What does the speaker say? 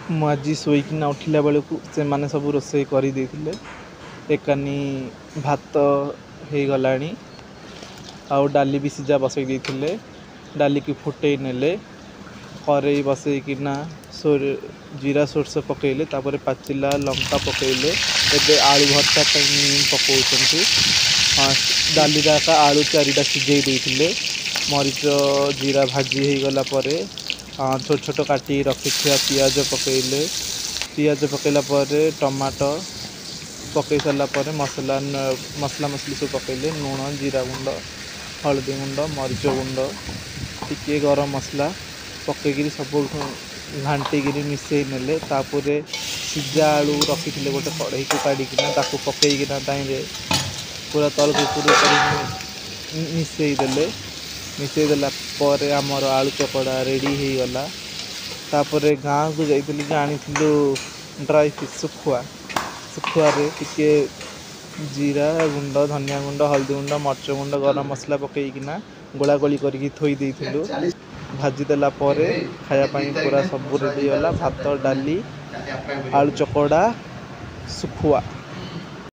ମୁଁ ଆଜି ଶୋଇକିନା ଉଠିଲା ବେଳକୁ ସେମାନେ ସବୁ ରୋଷେଇ କରିଦେଇଥିଲେ। ଏକାନି ଭାତ ହେଇଗଲାଣି ଆଉ ଡାଲି ବି ସିଝା ବସେଇ ଦେଇଥିଲେ। ଡାଲିକି ଫୁଟେଇ ନେଲେ, କରେଇ ବସେଇକିନା ଜିରା ସୋରିଷ ପକେଇଲେ, ତାପରେ ପାଚିଲା ଲଙ୍କା ପକେଇଲେ। ଏବେ ଆଳୁ ଭର୍ତ୍ତା ପାଇଁ ପକଉଛନ୍ତି। ଡାଲିରେ ଏକା ଆଳୁ 4ଟା ସିଝେଇ ଦେଇଥିଲେ। ମରିଚ ଜିରା ଭାଜି ହେଇଗଲା ପରେ ଛୋଟ ଛୋଟ କାଟିକି ରଖିଥିବା ପିଆଜ ପକେଇଲେ। ପିଆଜ ପକେଇଲା ପରେ ଟମାଟୋ ପକେଇ ସାରିଲା ପରେ ମସଲା ମସଲା ମସଲି ସବୁ ପକେଇଲେ, ଲୁଣ, ଜିରା ଗୁଣ୍ଡ, ହଳଦୀ ଗୁଣ୍ଡ, ମରିଚ ଗୁଣ୍ଡ, ଟିକିଏ ଗରମ ମସଲା ପକେଇକିରି ସବୁ ଘାଣ୍ଟିକିରି ମିଶେଇ ନେଲେ। ତାପରେ ସିଝା ଆଳୁ ରଖିଥିଲେ ଗୋଟେ କଢ଼େଇକୁ କାଢ଼ିକିନା ତାକୁ ପକେଇକିନା ତାହିଁରେ ପୁରା ତଳକୁ ଉପରକୁ କରିକି ମିଶେଇ ଦେଲେ। ମିଶେଇ ଦେଲା ପରେ ଆମର ଆଳୁ ଚକଡ଼ା ରେଡ଼ି ହେଇଗଲା। ତାପରେ ଗାଁକୁ ଯାଇଥିଲୁ ଯେ ଆଣିଥିଲୁ ଡ୍ରାଏ ଫିସ୍ ଶୁଖୁଆ। ଶୁଖୁଆରେ ଟିକେ ଜିରା ଗୁଣ୍ଡ, ଧନିଆ ଗୁଣ୍ଡ, ହଳଦୀ ଗୁଣ୍ଡ, ମରିଚ ଗୁଣ୍ଡ, ଗରମ ମସଲା ପକେଇକିନା ଗୋଳା ଗୋଳି କରିକି ଥୋଇ ଦେଇଥିଲୁ। ଭାଜି ଦେଲା ପରେ ଖାଇବା ପାଇଁ ପୁରା ସବୁ ରେଡ଼ି ହେଇଗଲା, ଭାତ, ଡାଲି, ଆଳୁ ଚକଡ଼ା, ଶୁଖୁଆ।